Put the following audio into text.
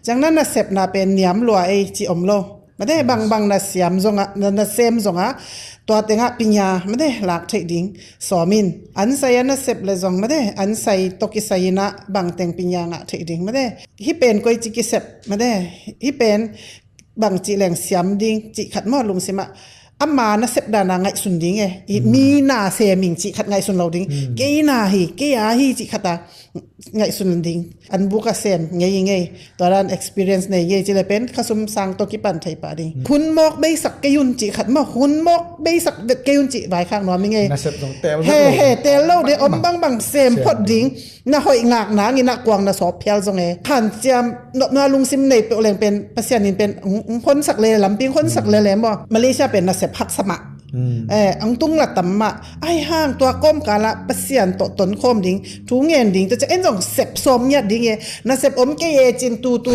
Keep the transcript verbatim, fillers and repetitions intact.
Ciang na nasepna pen niam lua ei ci om lo. Mate, bangbang na siam zongah, na, na sem zongah, tua tengah pinya, mate, lak theih ding. Sawm in, an sai a nasep le zong, mate, an sai tawh kisai inah bangteng pinya ngah theih ding, mate. Hih pen koi ci kisep, mate, hih pen bang cih leng siam ding, cih khat maw lungsimah. Ama nasep dana ngaihsun ding e. I mi na sem ing cih khat ngaihsun lo ding. Kei na hi, kei a hi cih khat a ngaihsun ding. An buk a sem ngei ngei. Tua dan experience nei ngei cih le pen khasum sang tawh kipan thei pah ding. Hun mawk beisak kei un cih khat maw. Hun mawk beisak vet kei un cih vaikhak nuam i ngei. Nasep zong tel he, he, tel lo de om bangbang sem phot ding. Na hoih ngak nangin a kuang na sawp phial zong e. Hanciam nopna lungsim nei peuh leng pen Pasian in pen hong, hong honsak le, lampi hong honsak le le maw. Malaysia pen nasep haksa mah. Eh, ang tung la tam mah. Ai hang tua kawmkal ah Pasian tawh tonkhawm ding, thu ngen ding, tua ciang en zong sep sawm ngiat ding e. Nasep om kei e cin tutu